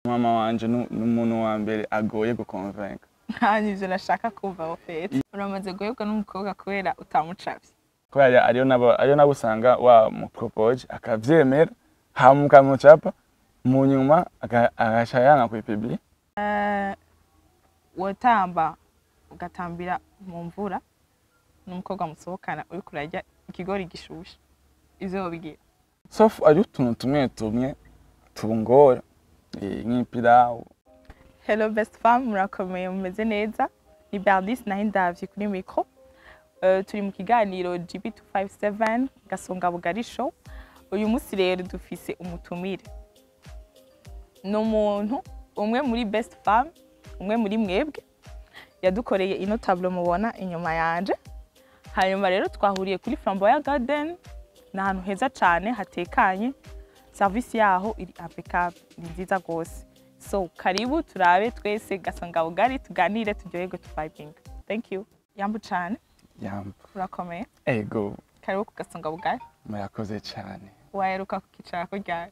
Mama wanje ni umuntu wa mbere agoye gukonvenka. Nta nivyo nashaka kumva. Au fait, uramaze guhebwa n'umukobwa kubera utamucafye? Kubera ariyo nabo usanga wa mupropoje akavyemera, hama ukamucapa, mu nyuma agaca yanga kuyipublier. Wotamba ugatambira mu mvura n'umukobwa musohokana, uriko urarya ikigori gishushe, ivyo wobigira? Sauf ari utuntu tumwe tumwe tungora, nk'ipirawu. Hello best fam, murakomeye, mumeze neza? Ni Bernice Nahindavye kuri micro. Turi mu kiganiro GB257 Gasonga Bugari Show. Uyu munsi rero dufise umutumire, ni umuntu umwe muri best fam, umwe muri mwebwe yadukoreye ino tableau mubona inyuma yanje. Hanyuma rero twahuriye kuri Flamboyant Garden, ni ahantu heza cane hatekanye, service yaho iri impeccable, ni nziza rwose. So karibu turabe twese Gasonga Bugari, tuganire, turyoherwe, tuvibing. Thank you, yambu cane. Yamba. Urakomeye? Ego. Karibu ku Gasonga Bugari. Murakoze cane. Waheruka kukicarako ryari?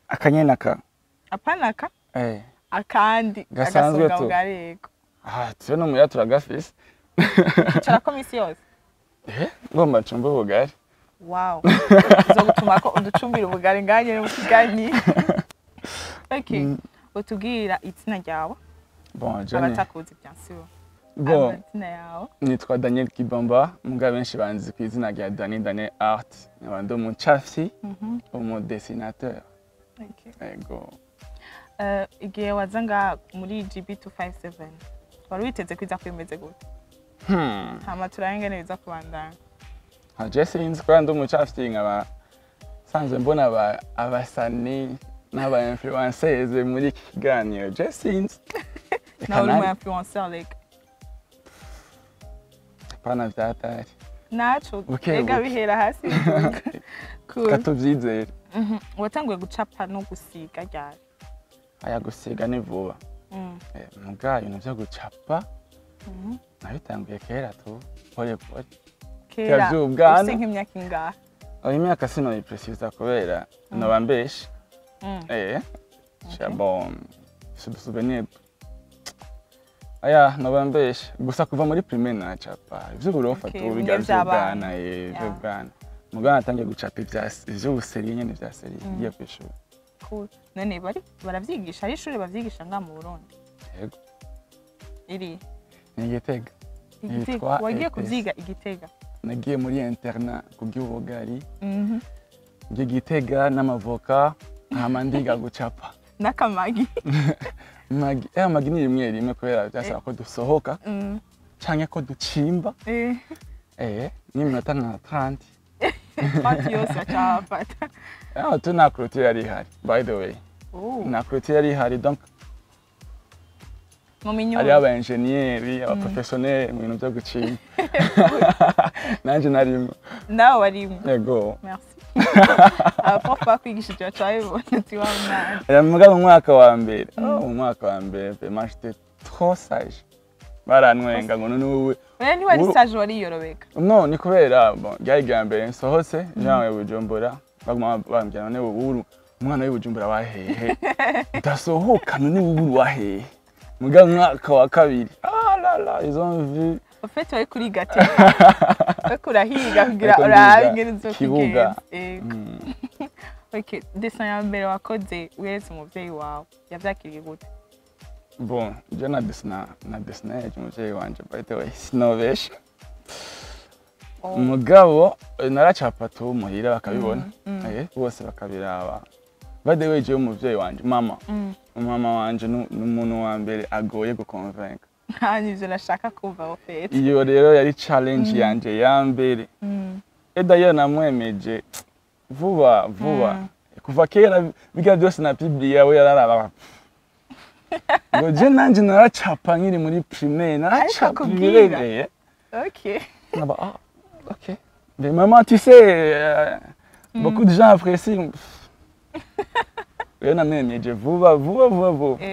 Akanyene aka? Apana aka. Akandi. Gasanzwe Agasonga tu. Bugari, yego. Ah, twe no muya turagafise. Kicarako misi yose? Ngomba ncumbe ubugari. Wow, uzogutuma ko uducumbira ubugari nganye mu kiganiro. Okay. Utubwira izina ryawe? Bon, Johnny. Abatakuzi, bien sûr. Bon. Amazina yawe? Nitwa Daniel Kibamba, muga benshi banzi ku izina rya Dani, Daniel Art. Nkaba ndi umucafyi, umudessinateur. Ego. Igihe waza nga muri GB257, wari witeze ko iza kwimeze gute? Hama turabe ingene biza kubandanya. Je sinzi, kubera ndi umucafyi, nkaba sanzwe mbona abasani n'aba influenceurs muri iki kiganiro, je sinzi. Nawe uri umu influencer rega. Pana vyatari. Naco. Buke rega buke. Bihera hasi biduga. Cool. Katuvyizere. Watanguye gucapa no gusiga ryari? Aya, gusiga ni vuba. Muga ibintu vyo gucapa nabitanguye kera tu, pole pole. Kera? Vy'ubwana. Ufise nk'imyaka ingahe? Aho imyaka sinoyipreciza kubera noba mbeshe. Bon, souvenir. Aya, noba mbeshe. Gusa kuva muri primaire nacapa. Ivy'uburofa tu, bimwe biga vy'abana. vy'ubwana, vy'ubwana. Muga natangiye gucapa ivy'ubusérieux nyene, vya sérieux, ngiye kw'ishuri. Cool. None bari baravyigisha, ari ishuri bavyigisha ngaha mu Burundi? Yego. Iri? Ni Igitega. Igitega? Yitwa Wagiye ETS. kuvyiga Igitega? Nagiye muri internat kurya ubugari. Ngiye Igitega n'amavoka, hama ndiga gucapa. N'akamagi? Magi, amagi ni rimwe rimwe, kubera vyasaba ko dusohoka canke ko ducimba. N'iminota nka 30. Fati yose acafata. Ah, tu nta clôture yari ihari, by the way. Oh. Nta clôture yari ihari, donc mu minyuro. Hariho aba ingénieur, aba professionnel mu bintu vyo gucimba. Nanje narimo. Nawe warimwe? Yego. Merci. Abaprof bakwigishije baca babibona ati wa mwana. Muga mu mwaka wa mbere, oh, mu mwaka wa mbere vraiment j'étais trop sage. Barantwenga ngo none wowe Oya, ntiwari sage, wariyorobeka. No, ni kubera, bon, ryari irya mbere nsohotse njawe Bujumbura, baguma bambwira: "None wowe uri umwana w'i Bujumbura wa hehe udasohoka? None wowe uri wa hehe?" Muga mu mwaka wa kabiri, ah là là, ils ont vu. Au fait wari kuriga teka, wariko urahiga kugira Ariko urabe ndiga ingene kibuga. uzokigenza. Ego. Okay, dessin ya mbere wakoze weretse umuvyeyi wawe, yavyakiriye gute? Bon, je na desina umuvyeyi wanje, by the way, sinobesha. Oh. Mugabo naracapa tu muhira bakabibona, bose bakabiraba. By the way, jewe umuvyeyi wanje, mama, mama wanje ni umuntu wa mbere agoye gukonvenka. Nta nivyo nashaka kumva au fait. Iyo rero yari challenge yanje ya mbere. Et d'ailleurs namwemeje vuba vuba. Kuva kera biga byose na publia, we yararaba ngo je nanje naracapa nkiri muri primaire, naracapa. Akubwira. Ibibereye. Ah bah, ah, ok. Mais maman, tu sais, beaucoup de gens apprécient. Rero namwemeje vuba vuba vuba vuba.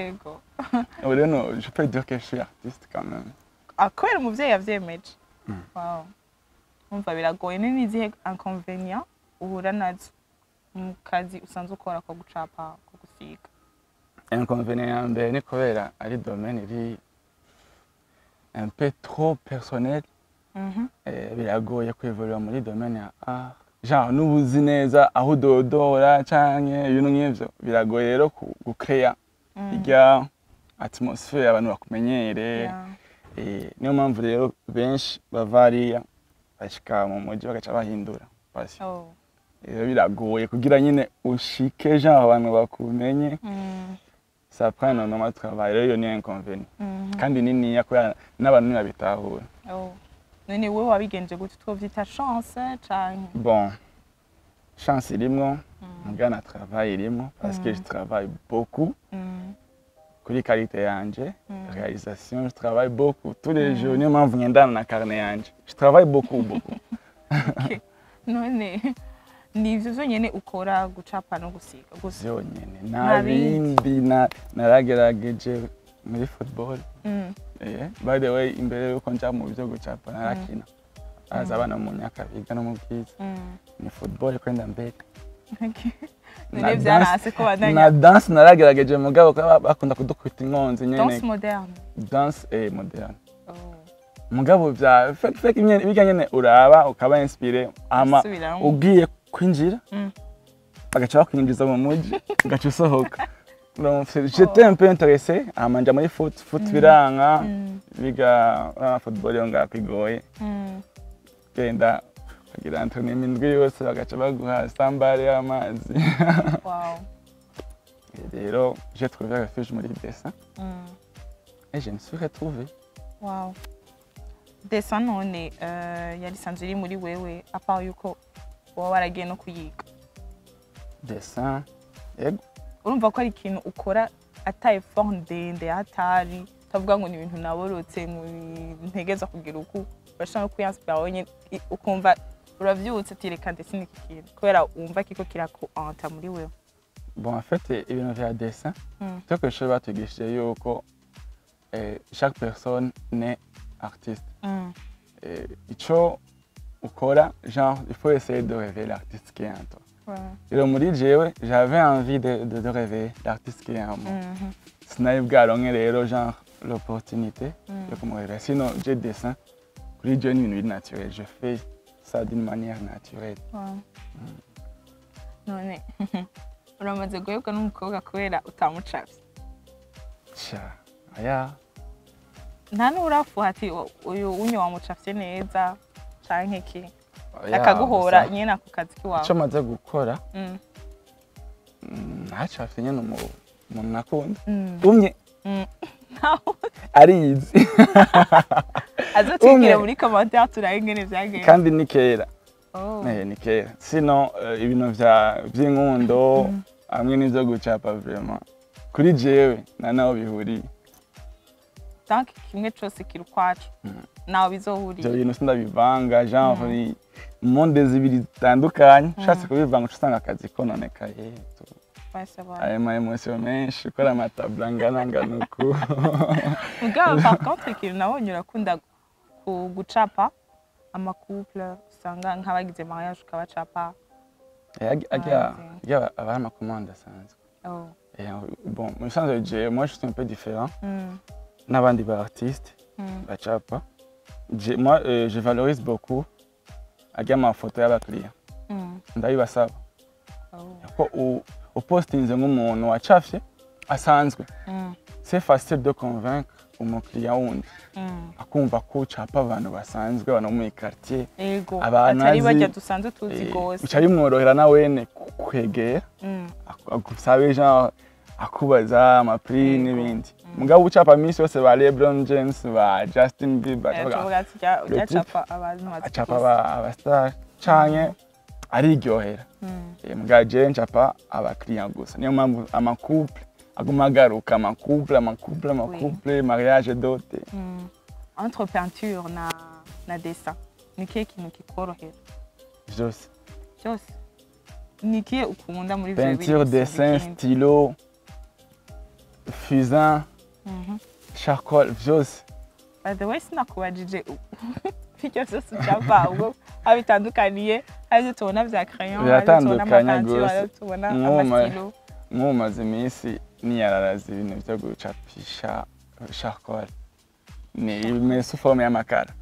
Ubu rero no, je peux dire que je suis artiste quand même. Ah, kubera umuvyeyi yavyemeje. Wow, umva biragoye. Ni nizihe inconvénient uhura nazo mu kazi usanzwe ukora ko gucapa, ko gusiga? Inconvénient ya mbere ni kubera ari domaine iri un peu trop personnel. Biragoye kwevoluer muri domaine ya art, genre n'ubuzi neza aho udodora canke ibintu nk'ivyo. Biragoye rero gucréer irya atmosphère abantu bakumenyere. Niyo mpamvu rero benshi bava hariya bashika mu muji bagaca bahindura passion. Rero biragoye kugira nyine ushike genre abantu bakumenye. Ça prend énormément de travail. Rero iyo ni inconvénient kandi niniya kubera n'abantu ntibabitahura. Oh. None wowe wabigenje gute? Twovyita chance canke? Bon, chance irimwo, muga na travail irimwo, parce que je travaille beaucoup kuri qualité yanje, réalisation. Je travaille beaucoup tous les jours, niyo mpamvu ngendana na carnet yanje. Je travaille beaucoup, beaucoup. Okay. None ni ivyo vyonyene ukora, gucapa no gusiga gusa? Vyonyene, nta Nta bindi. bindi. Naragerageje muri football. By the way, imbere yuko nja mu byo gucapa narakina, haza abana mu Nyakabiga no mu Bwiza. Ni football kwenda mbere. Okay. Na None vyaranse ko na bandanya? Danse naragerageje, mugabo kuba bakunda kudukubita inkonzi nyene. Danse moderne? Danse moderne. Oh. Mugabo vya fake fake nyene, bijya nyene uraba ukaba inspiré ama Subiramwo. ugiye kwinjira bagaca bakwinjiza mu muji, ugaca usohoka. Donc, j'étais un peu intéressé, hama nja muri foot, foot biranka. Biga urabona football yo ngaho igoye. Genda ukagira entraînement indwi yose, bagaca baguha sambare y'amazi. Et rero j'ai trouvé refuge muri dessin et je me suis retrouvé. Wow. Dessin none yari isanzwe iri muri wewe, à part yuko woba waragiye no kuyiga? Dessin, yego. Urumva ko ari ikintu ukora ata effort ndende hatari, utavuga ngo ni ibintu naborotse ngo ntegeza kugira uku. Urashobora no kwiyanspira wenyine, ukumva uravyutse ati: "Reka ndessine iki kintu", kubera wumva kiko kirakuanta muri wewe. Bon, en fait, ibintu vya dessin, twe kw'ishuri batwigishije yuko chaque personne naît artiste. Ico ukora, genre il faut essayer de réveiller l'artiste qui est en toi. Rero muri jewe j'avais envie de réveiller l'artiste qui est en moi. Sinari bwaronke rero genre l'opportunité yo kumuréveiller. Sinon je dessin, kuri jewe ni ibintu biri naturel, je fais ça d'une manière naturelle. Wow. None uramaze guhebwa n'umukobwa kubera utamucafye? Sha, aya. Nta n'urafuha ati: "Uyu unyo wamucafye neza", canke ki, Oya, akaguhora gusa nyene ako kazi kiwawe? Ico maze gukora, nacafye nyene umuntu nakunda umwe. Arizi. Azotubwire Umwe. muri commentaire turabe ingene vyagenze. Kandi ni kera. Oh. Ni kera. Sino ibintu vya vy'inkundo hamwe n'ivyo gucapa, vraiment kuri jewe nta naho bihuriye. Donc kimwe cose kiri ukwaco, nawe Ivyo bizohuriye. bintu sindabivanga, genre ni monde zibiri zitandukanye. Ushatse kubivanga uca usanga akazi kononekaye. Bose bose. Ayo ma émotion menshi, ukora amatableau angana angana uku. Mugabo par contre ikintu nabonye, urakunda gucapa amacouple, usanga nk'abagize mariage ukabacapa. Arya aba ari amacommande asanzwe. Oh. Bon, mu bisanzwe jewe, moi je suis un peu différent n'abandi ba artiste bacapa. Moi je valorise beaucoup arya amafoto y'abakiriya. Ndabibasaba ko upostinze nk'umuntu wacafye asanzwe, c'est facile de convaincre umukiriya wundi akumva ko ucapa abantu basanzwe, abantu bo muri quartier, abantu atari azi, barya dusanzwe tuzi gose. Bica bimworohera na wene kwegera agusabe, genre akubaza amaprix n'ibindi. Mugabo ucapa minsi yose ba LeBron James, ba Justin Bieber, Eh, acavuga, tuvuga ati le ujya type acapa abantu bazi acapa gusa. Abastar canke ariryohera. Mugabo jewe ncapa abakiriya gusa, niyo mpamvu amacouple aguma agaruka, amacouple, amacouple, amacouple, mariage, dot. Entre peinture na dessin, ni kihe kintu kikorohera? Vyose. Byose? Ni ikihe ukunda muri ivyo bibiri Peinture, gusumba dessin, ikindi? stylo, fusain, charcoal, vyose. By the way, sinakubajije ibyo byose ucapa ubwo aho bitandukaniye, hari ibyo tubona vya crayon, hari ibyo tubona Biratandukanye amapeinture, hari gose. ibyo tubona Mwuma. amastylo. Nk'ubu maze iminsi Niyararaza ibintu vyo gucapisha charcoal, ni bimeze sous forme y'amakara.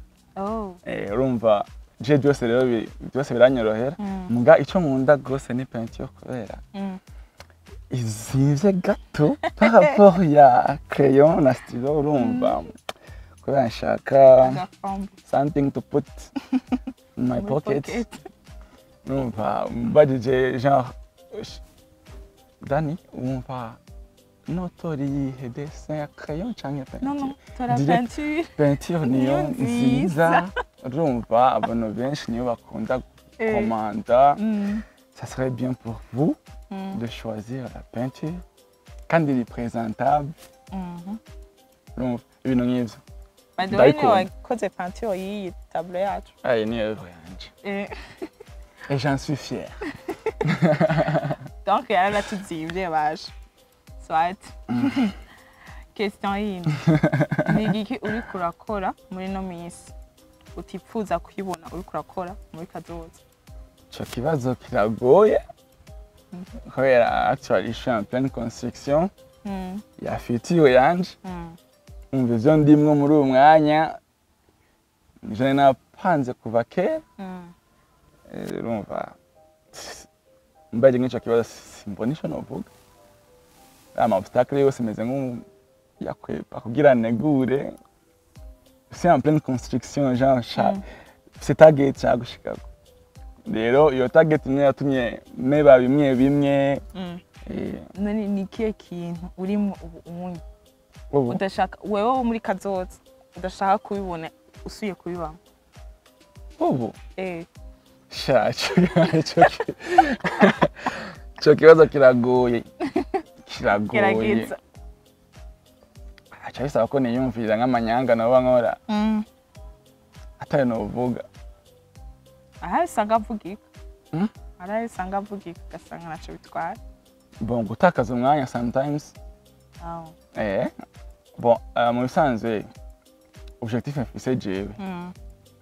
Urumva je byose rero byose biranyorohera. Muga ico nkunda gose ni peinture, kubera izimvye gato par rapport ya crayon na stylo. Urumva, kubera nshaka Agafambo. something to put in my Muri pocket. pocket. Urumva, mbajije genre Dani, wumva notora iyihe dessin, ya crayon canke peinture? Non, tora Direct. peinture. Peinture niyo Niyo nziza. nziza. Urumva, abantu benshi niyo bakunda komanda. Ça serait bien pour vous de choisir la peinture kandi iri présentable. Urumva, ibintu nk'ivyo. By the way, niwe Ndayikunda. wakoze peinture y'iyi tableau yacu. Ayi ni œuvre yanje et j'en suis fier. Donc yaranatuzimvye baje. Soit. Question yindi. Ni igiki uriko urakora muri ino minsi utipfuza kwibona uriko urakora muri kazoza? Ico kibazo kiragoye kubera actually je suis en pleine construction ya future yanje. Umva, ivyo ndimwo muri uyu mwanya nivyo nari napanze kuva kera. Urumva, mbaje nk'ico kibazo simbona ico novuga. Ama obstacle yose meze nk'uyakwepa kugira negure. C'est en pleine construction, genre c'est target nshaka gushikako. Rero iyo target niyo yatumye meba bimwe bimwe. None ni ikihe kintu urimo ubu unye Ubu udashaka wewe wo muri kazoza, udashaka kubibona usuye kubibamo? Ubu? Sha, ico kibazo kiragoye, kiragoye. Gerageza. Aca bisaba ko niyumvira nk'amanyanga noba nkora atari novuga. Ahari usanga avugika. Mm? Ahari usanga avugika, ugasanga ntaco bitwara. Bon, gutakaza umwanya sometimes. Bon, mu bisanzwe objectif mfise jewe,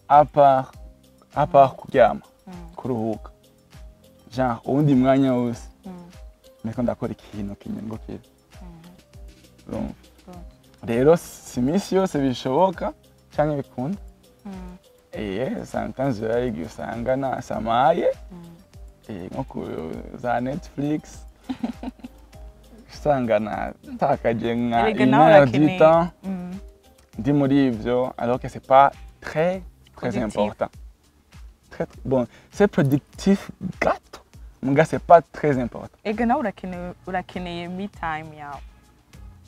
à part kuryama, kuruhuka, genre uwundi mwanya wose ndiko ndakora ikintu kinyungukira. Urumva? Rero si iminsi yose bishoboka canke bikunda. Sometimes rero igihe usanga nasamaye, nko ku za Netflix, usanga natakaje nka Erega une nawe heure du urakeneye. temps ndi muri ivyo, alors que c'est pas très très Productif. important. Très, bon, c'est productif gato, muga c'est pas très important. Ega nawe urakeneye me time yawe,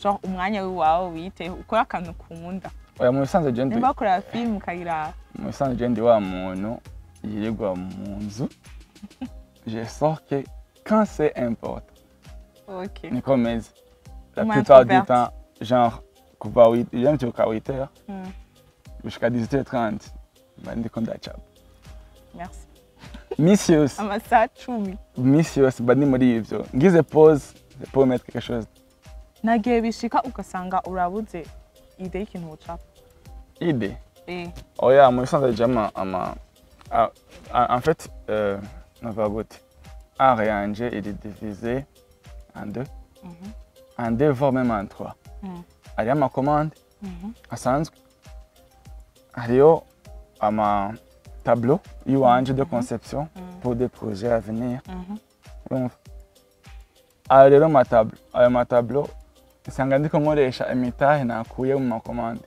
genre umwanya wawe witeho, ukora akantu ukunda. Oya, mu bisanzwe je ndi Nimba wakorera film ukayiraba. Mu bisanzwe je ndi wa muntu yirirwa mu nzu, je sors que quand c'est important. Niko meze la Umu plupart du introverti. temps, genre kuva iyo mbyuka 8 heures gushika 18h30 mba ndiko ndacapa. Merci. Misi yose. Amasaha 10. Misi yose mba ndi muri ivyo. Ngize pause, je peux mettre quelque chose. Nagiye bishika ugasanga urabuze idée y'ikintu ucapa? Idée? Eh. Oya, mu bisanzwe je ama en fait, navuga gute, art yanje iri divisé en deux, en deux voire même en trois. Hariyo ama commande asanzwe, hariyo ama tableau y'iwanje de conception pour des projets à venir. Urumva, ayo rero ma tableau, ayo ma tableau usanga ndiko nkoresha imitahe nakuye mu ma commande.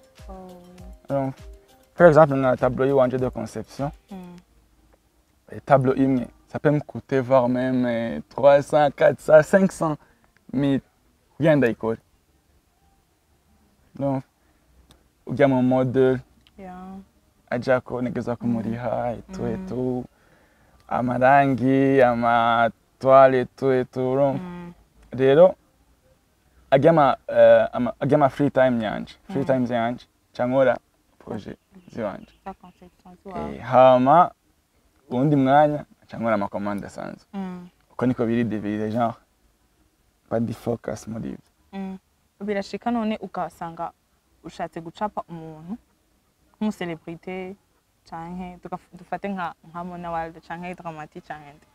Urumva, par exemple nka tableau y'iwanje de conception, tableau imwe ça peut me coûter voire même 300, 400, 500 mille kugira ndayikore. Urumva, ujya mu model ajako nigeza kumuriha et tout et tout, amarangi, ama toile et tout et tout. Urumva, rero ajya ama free time yanje, free times yanje nca nkora projet ziwanje. Za conception ziwawe. Hama uwundi mwanya nca nkora ama commande asanzwe. Uko niko biri divisé, genre mba ndi focus muri ivyo. Birashika none ugasanga ushatse gucapa umuntu nk'umu célébrité, canke dufate nka Mona Walda canke Dramati canke nde,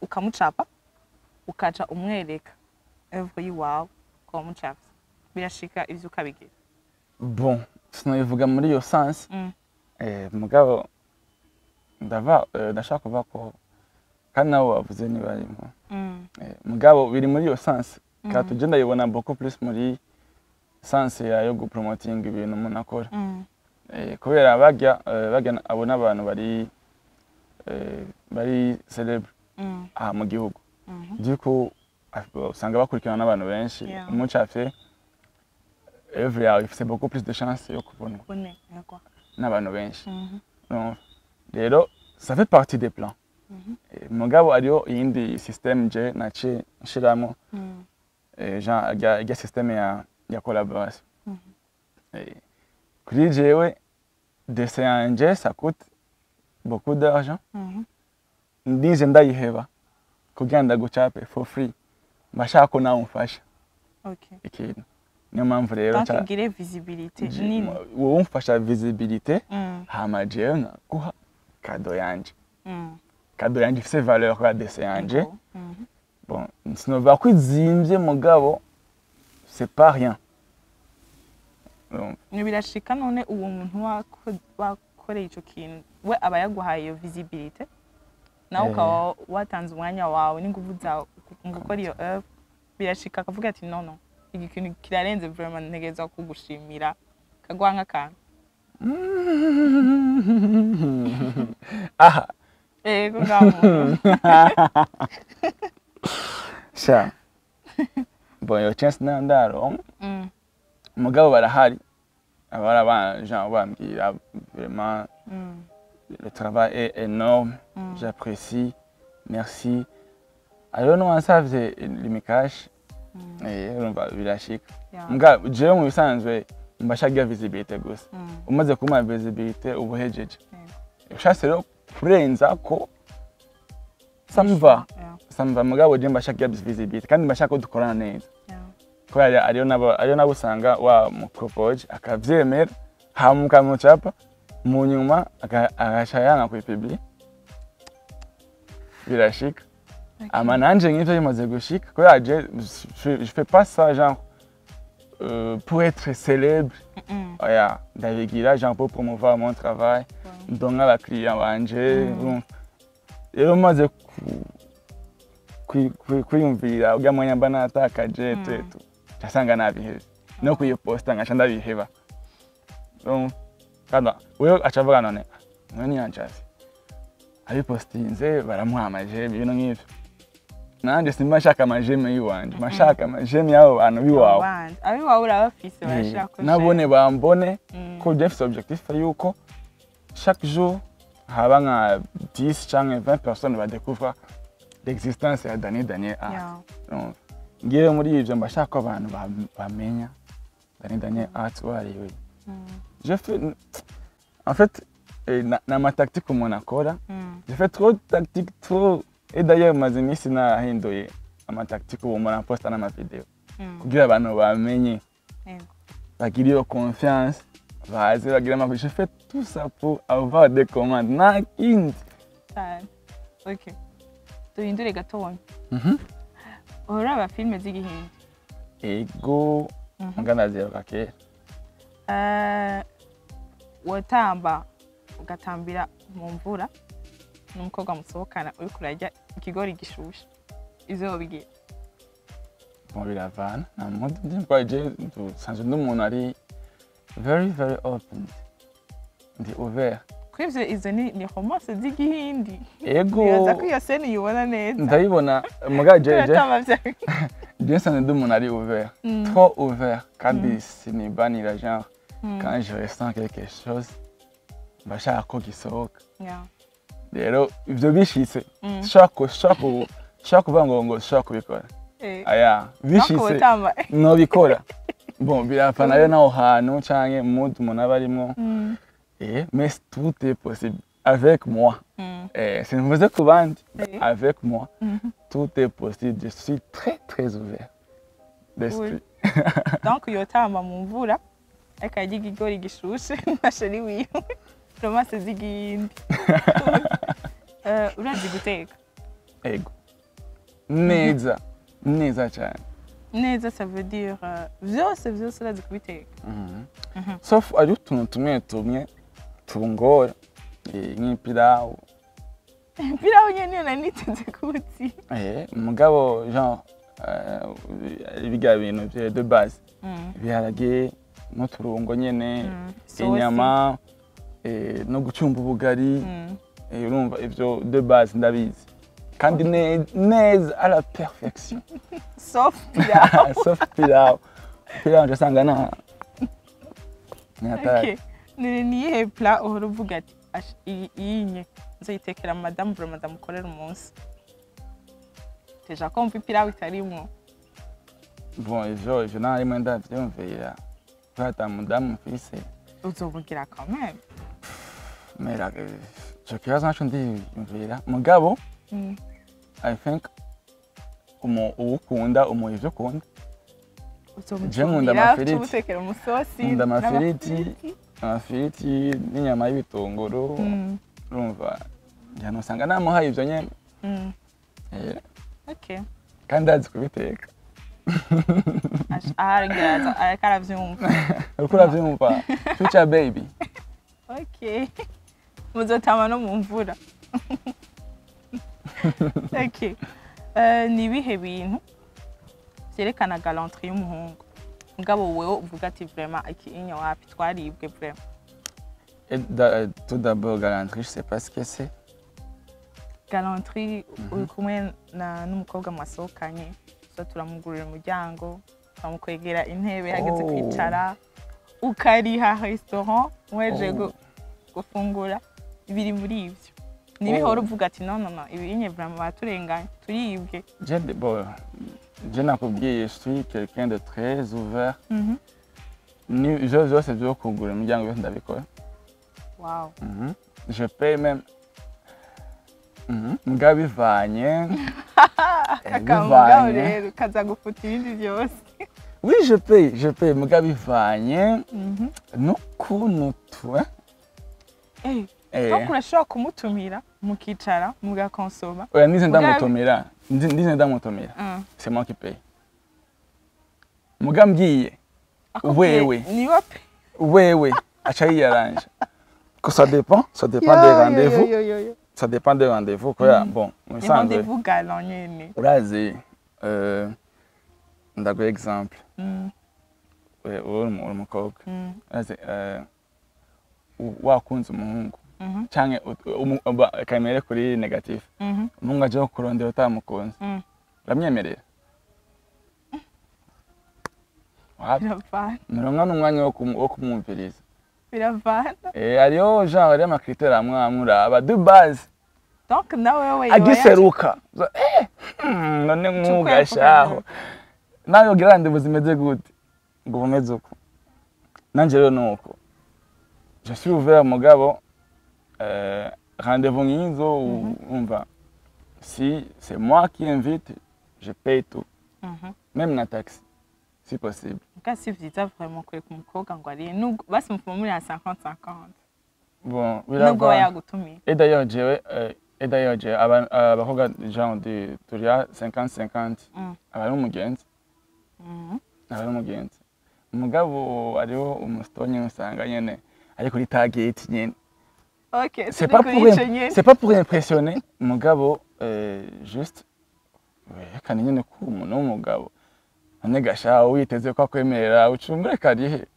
ukamucapa ukaca umwereka œuvre yiwawe ukaba umucafye. Birashika ivyo ukabigira? Bon, sinobivuga muri iyo sens. Mugabo ndava ndashaka kuvuga ko kandi nabo bavuze nibarimo. Mugabo biri muri iyo sens ka tuje ndayibona beaucoup plus muri sens ya yo gupromoting ibintu umuntu akora. Kubera barya abo n'abantu bari célèbre aha mu gihugu. Du coup usanga bakurikirana n'abantu benshi. Umucafye, œuvre yawe ifise beaucoup plus de chance yo kubonwa Bone, yego. n'abantu benshi. Urumva? Rero ça fait partie des plans. Mugabo hariho iyindi système je naciye nshiramo, genre irya système ya collaboration. Kuri jewe dessin yanje, ça coûte beaucoup d'argent. Ndize ndayiheba kugira ndagucape for free, mbashaka ko nawe umfasha ikintu. Niyo mpamvu rero Donc igire visibilité nini. Wowe umfasha visibilité, hama jewe nkaguha cadeau yanje. Cadeau yanje ifise valeur kwa dessin yanje. Yego. Bon, sinovuga ko izimvye, mugabo c'est pas rien. Urumva? Birashika none uwo muntu wakoreye ico kintu, we aba yaguhaye iyo visibilité, nawe ukaba watanze umwanya wawe n'inguvu zawe mu gukora iyo œuvre, birashika akavuga ati: "Non, non, iki kintu kirarenze vraiment, ntegerezwa kugushimira," kaguha nk'akantu? Aha. Ego ngaho muntu. Sha, bon, iyo chance nayo ndaronka. Mugabo barahari abara ba genre bambwira: "Vraiment, le travail est énorme, j'apprécie, merci." Hariho n'uwansavye Lumicash. Urumva birashika. Mbwa jewe mu bisanzwe mbashagira visibilité gusa. Umaze kumpa visibilité, uba uhejeje. Ushatse rero kurenza ko, ça me va. Ça me va, mugabo je mbashagira visibilité kandi mbashaka ko dukorana neza. Kubera ariyo nabo usanga wa mupropoje akavyemera, hama ukamucapa, mu nyuma agaca yanga kuyipublier. Birashika. Ama nanje nk'ivyo bimaze gushika, kubera je je fais pas ça genre pour être célèbre. Oya, ndabigira genre pour promouvoir mon travail, ndonka abakiriya banje. Urumva rero maze kwiyumvira urya mwanya mba natakaje, tetu casanga nabihevye no kuyiposta, nkaca ndabiheba. Urumva? Kandi wewe aca avuga: "None none niyancafye abipostinze, baramuha ama j'aime," ibintu nk'ivyo. Nanje simba nshaka ama j'aime yiwanje, mba nshaka ama j'aime y'abo bantu biwawe. Abandi abiwawe urabafise, barashaka ko Nabone bambone ko je mfise objectif yuko chaque jour haba nka 10 canke 20 personnes badécouvra l'existence ya Daniel Daniel Art. Urumva? Ngiye muri ivyo, mba nshaka ko abantu bamenya Daniel Daniel Art uwo ari we. Je fais en fait na ma tactique umuntu akora. Je fais trop de tactique, trop. Et d'ailleurs maze iminsi narahinduye ama tactique, ubu mpora mposta n'ama vidéo kugira abantu bamenye, bagire iyo confiance, baze bagire amakuru. Je fais tout ça pour avoir des commandes, nta kindi. Cyane. Okay, duhindure gatonya. Uraba filime z'igihindi? Ego. Mbwa ndaziheruka kera. Watamba ugatambira mu mvura n'umukobwa musohokana, uriko urarya ikigori gishushe, ivyo wobigira? Bon, biravana nta muntu ndi kwa. Je nsanzwe ndi umuntu ari very very open, ndi ouvert. Kuri ivyo, izo ni romance z'igihindi. Ego. Nibaza ko iyo scène uyibona neza. Ndabibona, muga je Uratamba vya je nsanzwe ndi umuntu ari ouvert, trop ouvert, kandi sinibanira. Genre quand je ressens quelque chose, mba nshaka ko gisohoka. Rero ivyo bishitse, sinshobora kuvuga ngo sinshobora kubikora. Aya. Donc Bishitse, wotamba. nobikora. Bon, birapfa nayo naho hantu canke mood umuntu aba arimwo. Mais tout est possible avec moi. Simvuze ku bandi. Avec moi, tout est possible. Je suis très très ouvert d'esprit. Donc yotamba mu mvura ariko arya ikigori gishushe na chéri wiwe, romance z'igihindi. Urazi guteka? Ego, neza neza cyane. Neza, ça veut dire vyose vyose urazi kubiteka? Sauf ari utuntu tumwe tumwe tungora, nk'ipirawu. Pilawu nyene niyo nari niteze kuzi. Mugabo genre ibiga bintu vya de base, ibiharage n'uturungo nyene, inyama, no gucumba ubugari. Urumva ivyo de base ndabizi kandi neza à la perfection. Sauf pilawu. Sauf pilau. Pilau nje na ni hatari. Okay. Ni iyihe plat uhora uvuga ati: "Ash, iyi iyi nye nzoyitekera madamu, vraiment ndamukorera umunsi"? Déjà ko mva ipilawu itarimwo. Bon, ivyo nta rimwe ndavyumvira kubera ata mudamu mfise. Uzomugira quand même. Mera ico kibazo naco ndiyumvira, mugabo I think uwukunda umuha ivyo ukunda. Je nkunda Uzomutumira, amafiriti. umutekera umusosi. Nkunda amafiriti. N'amafiriti. Amafiriti n'inyama y'ibitunguru. Urumva njyana usanga namuhaye ivyo nyene. Kandi azi kubiteka. Aharagira ariko aravyumva. Uriko uravyumva, future baby? Okay, muzotama no mu mvura. Okay. Ni ibihe bintu vyerekana galanterie y'umuhungu, mugabo wewe uvuga ati: "Vraiment, iki inya wapi, twaribwe vraiment"? Et tout d'abord, galanterie, je sais pas ce que c'est. Galanterie, uri kumwe n'umukobwa mwasohokanye, so turamugurira umuryango, turamukwegera intebe hageze kwicara, ukariha restaurant weje gufungura. Biri muri ivyo nibihora uvuga ati: "No, no, no, ibi inye vraiment baturenganye, turibwe"? Bon, je nakubwiye, je suis quelqu'un de très ouvert. Ni ivyo vyose vyo kugura imiryango byose ndabikora. Je paye même. Mugabo bivanye Akamugabo bivanye. rero kaza gufuta ibindi byose. Oui, je paye, je paye. Mugabo bivanye n'ukuntu tu Donc urashobora kumutumira mukicara mugakonsoma? Oya, ndize ndamutumira. Ndize ndamutumira. C'est moi qui paye. Mugabo mbwiye Akubwiye, Wewe. niwe pe. Wewe aca yiyaranje. Que ça dépend des rendez-vous. Yo, yo, yo. Ça dépend des rendez-vous kubera bon, mu Ni bisanzwe rendez-vous galant nyene. Urazi, ndaguha exemple. Wowe uri umukobwa, urazi, wakunze umuhungu canke kamere kuri négatif, umuhungu aje kurondera utamukunze, uramwemerera? Wapi. Biravana. Muronka n'umwanya wo kumwumviriza. Biravana. Hariho genre hariho ama critères amwe amwe uraba de base. Donc nawe wewe Agiseruka, none nk'ugashaho nawe ugira rendez-vous zimeze gute ngo bumeze uko? Nanje rero nuko je suis ouvert, mugabo rendez-vous nk'izo, umva, si c'est moi qui invite, je paye tout, même na taxi si possible. Muga si vyiza vraiment kureka umukobwa ngo ariye, nubwo basi mufuma muri ya 50-50, Bon, nubwo aba biravana. yagutumiye. Et d'ailleurs jewe abakobwa genre de turiya 50-50, aba ari umugenzi, aba ari umugenzi. Mugabo hariho umusito nyene usanga nyene ari kuri target nyene. Okay, C'est turi pas kuri pour ico nyene. C'est pas pour impressionner, mugabo juste werekane nyene ko umuntu w'umugabo. None gasha witeze ko akwemerera ucungure karihe?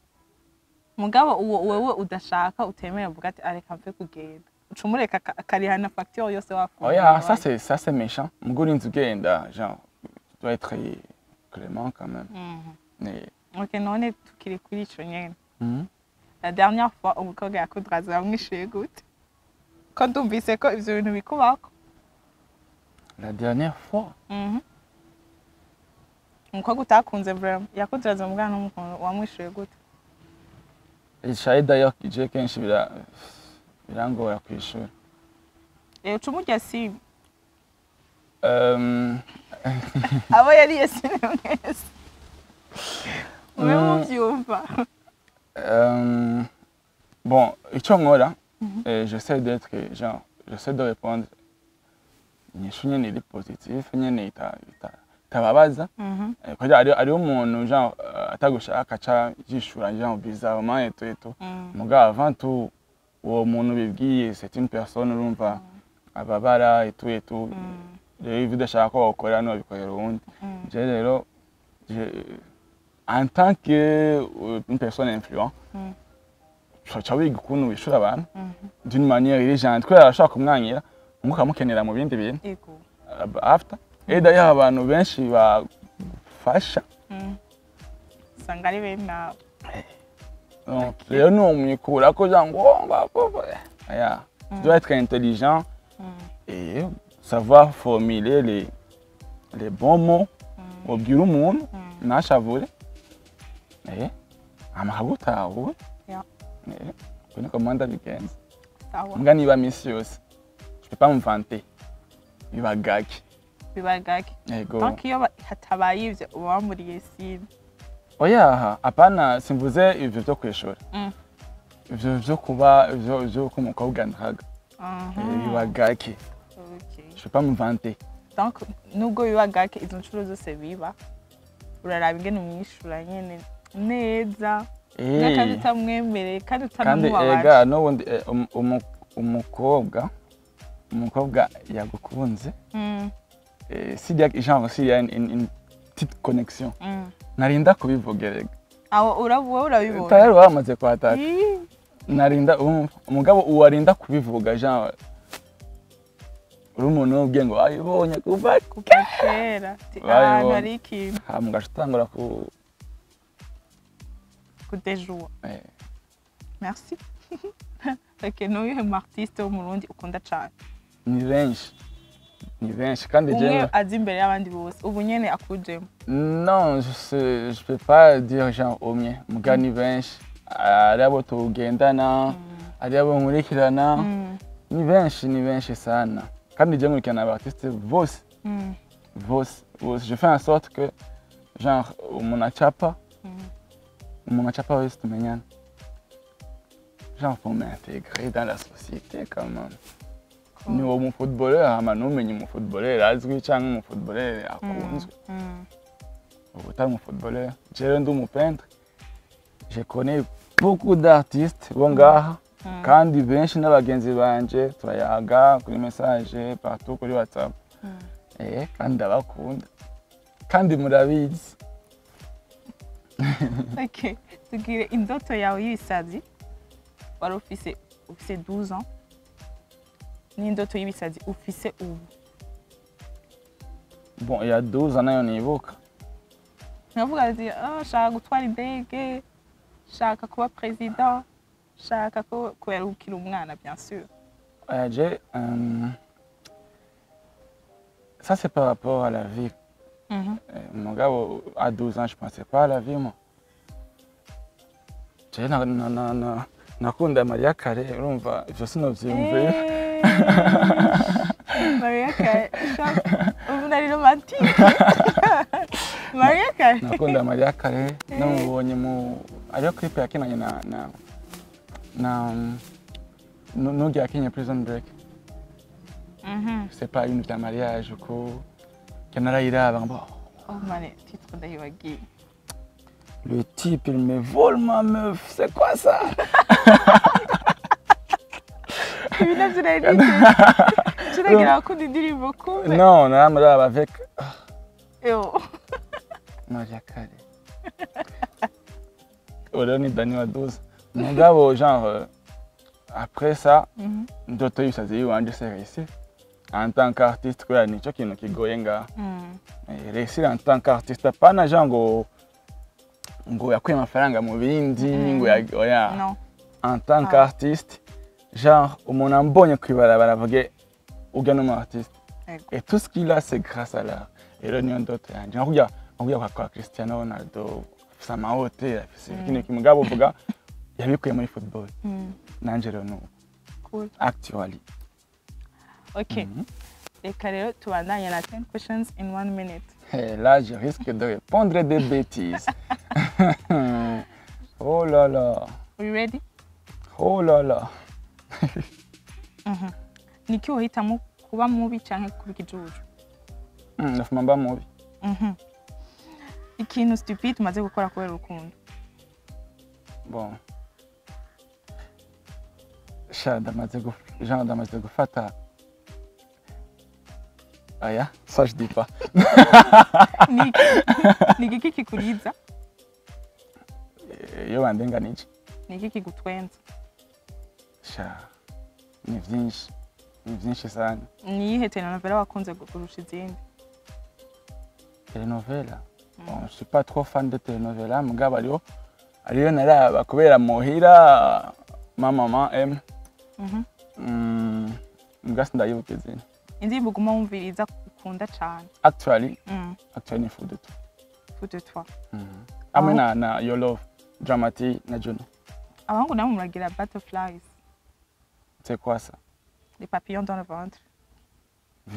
Mugabo uwo wewe udashaka, utemera, uvuga ati: "Areka mve kugenda", ucumureka akariha na facture yose wafunguye. Oya, ça c'est méchant. Mugabo urinze ugenda, genre tu dois être clément quand même. Mais Ok, none tukiri kuri ico nyene, la dernière fois umukobwa yakudraza wamwishuye gute, ko ndumvise ko ivyo bintu bikubako? La dernière fois? Mhm. Umukobwa utakunze vraiment yakudraza mugana n'umukunzi, wamwishuye gute? Ishaye d'ailleurs je kenshi birangora kwishura. Uca umurya simu? Abo yariye sine mwese mube muvyumva. Bon, icyo nkora, j'essaie d'être genre, j'essaie de répondre inyishu nyene iri positif nyene ita ita utababaza. Kugira ari umuntu genre atagushaka aca yishura genre bizarrement et tout et tout. Mugabo avant tout, uwo muntu bibwiye, c'est une personne, urumva ababara et tout et tout. Rero ivyo udashaka ko bawukorera ntiwabikorera uwundi. Je rero, en tant que une personne influente, uca wiga ukuntu wishura abantu d'une manière iri gentille, kubera arashobora kumwanyira mukamukenera mu bindi bintu after. Et d'ailleurs, abantu benshi bafasha Usanga ari bene abo. Donc rero numwikura ko genre ngo aya, tu dois être intelligent et savoir formuler les bons mots ubwira umuntu ntashavure, hama akagutahura. Uko niko mpanda bigenza. Sawa. Mbwa niba misi yose, je peux pas me vanter, biba gake. Biba gake. Yego. Donc iyo hatabaye ivyo, uba wamuriye sine. Oya, hapana, simvuze ivyo vyo kwishura. Ivyo vyo kuba ivyo vy'uko umukobwa ntaga. Biba gake. Je peux pas me vanter. Donc nubwo biba gake, izo nshuro zose biba, uraraba ingene umwishura nyene neza kandi utamwemereye kandi Kandi utanamubabaje. Ega n'ubundi umukobwa yagukunze, s'il y a genre s'il y a une petite connexion, narinda kubivuga erega. Aho wowe urabibona. Tayari bamaze kwataka. Ih, Narinda umva umugabo uwarinda kubivuga, genre uri umuntu w'ubwenge ngo wabibonye kuva kuva kera. Ati, Babibonye. ahantu hari ikintu. Hama ugaca utangura ku Kudejuwa. Merci. Ok, n'uyuhe mu artiste wo mu Burundi ukunda cane? Ni benshi, ni benshi kandi Umwe jewe azi imbere y'abandi bose ubu nyene akujemo. Non, je sais, je peux pas dire genre umwe, muga ni benshi. Ari abo tugendana, ari abo nkurikirana, ni benshi, ni benshi sana. Kandi je nkurikirana aba artiste bose, bose, bose. Je fais en sorte que genre umuntu acapa, umuntu acapa wese tumenyana. Genre faut m'intégrer dans la société quand même. Ni uwo mu footballeur, hama ntumenye umu footballeur azwi canke umu footballeur akunzwe. Ubu utari umu footballeur. Jewe ndi umu peintre. Je connais beaucoup d'artistes bo ngaha kandi benshi n'abagenzi banje, turayaga kuri message partout, kuri WhatsApp. Kandi ndabakunda. Kandi murabizi. Ok, tubwire indoto yawe y'ibisazi wari ufise 12 ans n'indoto y'ibisazi ufise ubu. Bon, il y a 12 ans nayo nibuka. Nkavuga ati: "Ah, shaka gutwara indege, shaka kuba président, shaka ko kubera ukiri umwana, bien sûr." Ça c'est par rapport à la vie. Mon gars, à 12 ans, je pensais pas à la vie, moi. Je na na na na nakunda Maria Carey, urumva ivyo sinovyiyumvira. Maria Carey, ubu ari romantique, Maria Carey. Nakunda Maria Carey, namubonye mu ariyo clip yakinanye na n'urya yakinye Prison Break. C'est pas une vya mariage uko kanarayiraba ngo Oh mane, titre ndayibagiye. Le type, il me vole ma meuf, c'est quoi ça? Ibi navyo nari niteze, turagira abakunda indirimbo kumbe. Non, naramuraba avec Yo. Maria Carey. Ubu ni Dani wa 12. Mugabo genre après ça, ndoto y'ibisazi yiwanje c'est réussir en tant qu'artiste, kubera nico kintu kigoye ngaha. Réussir en tant qu'artiste, apana genre ngo yakuye amafaranga mu bindi, ngo oya. Non. En tant qu'artiste, genre umuntu ambonye kw'ibarabara avuge: "Urya ni umu artiste." Ego. Et tout ce qu'il a, c'est grâce à l'art. Rero niyo ndoto yanje, nka kurya kwa Cristiano Ronaldo, afise amahoteli, afise ikindi kintu, mugabo uvuga yabikuye muri football. Nanje rero nubu Cool. actually. Ok, reka rero tubandanye na 10 questions in 1 minute. Et là, je risque de répondre des bêtises. Oh là là. Are you ready? Oh là là. Niki wohitamo, kuba mubi canke kuba ikijuju? Ndafuma mba mubi. Ikintu stupide umaze gukora kubera urukundo? Bon, sha, genre ndamaze gufata aya, ça je dis pas. Ni igiki kikuriza? Iyo bandenganije. Ni iki kigutwenza? Sha, ni vyinshi, ni vyinshi sana. Ni iyihe telenovela wakunze kurusha izindi? Telenovela? Bon, je suis pas trop fan de telenovela, mugabo ariyo naraba kubera muhira ma maman aime. Mbwa sindayibuka izina. Indirimbo uguma wumviriza ukunda cane? Actually, actually ni Fou de toi. Fou de toi. Hamwe na Your Love, Drama-T na Juno. Abahungu nabo muragira butterflies? C'est quoi ça? Les papillons dans le ventre.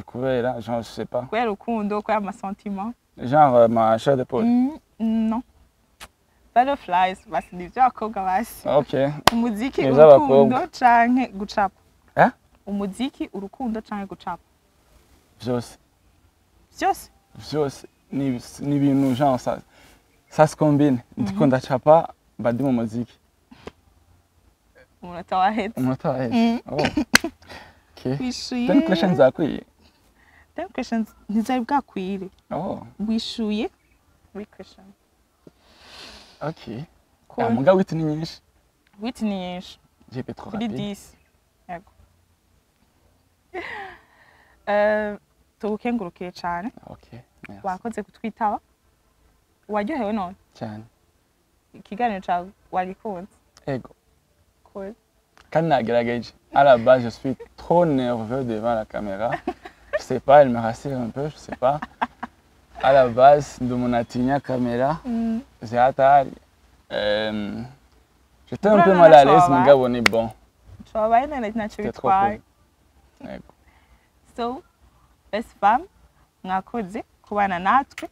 Kubera, genre, je sais pas. Kubera urukundo, kubera amasentiment. Genre ma chair de poule? Non, butterflies basi ni ivy'abakobwa basi. Ok. Umuziki, Ni ivy'abakobwa. urukundo canke gucapa? Eh? Umuziki, urukundo canke gucapa? Vyose. Vyose? Vyose, ni ibintu genre ça se combine. Ndiko ndacapa, mba ndi mu muziki. Umunota waheze. Umunota waheze? Oh. Okay. Wishuye. 10 questions zakwiye? 10 questions ntizari bwakwire. Oh. Wishuye three questions. Okay. Cool. Ah, muga huit ni nyinshi. Huit ni nyinshi. J'ai été trop Kuri rapide. 10, yego. Tugukengurukiye cane. Okay, merci. Wakoze kutwitaba. Waryohewe none? Cyane. Ikiganiro cawe wagikunze? Ego. Cool. Kandi nagerageje. À la base, je suis trop nerveux devant la caméra. Je sais pas, elle me rassure un peu, je sais pas. À la base, ndi umuntu atinya caméra, vyatari. J'étais un peu Urabona mal à l'aise, ntacyo wabaye. mugabo ni bon. Wabaye none ntacyo C'était trop bitwaye. cool. Ego. So best fam, mwakoze kubana natwe.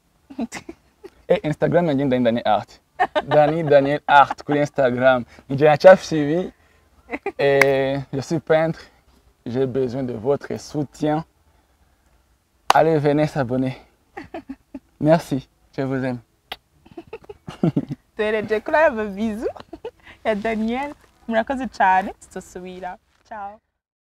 Et Instagram yanjye ni Dani Art. Dani Daniel Art kuri Instagram. Nije nacafise ibi. Et je suis peintre. J'ai besoin de votre soutien. Allez, venez s'abonner. Merci, je vous aime. Duhereje kuri aya mabizu ya Daniel. Murakoze cyane, tuzosubira. Ciao.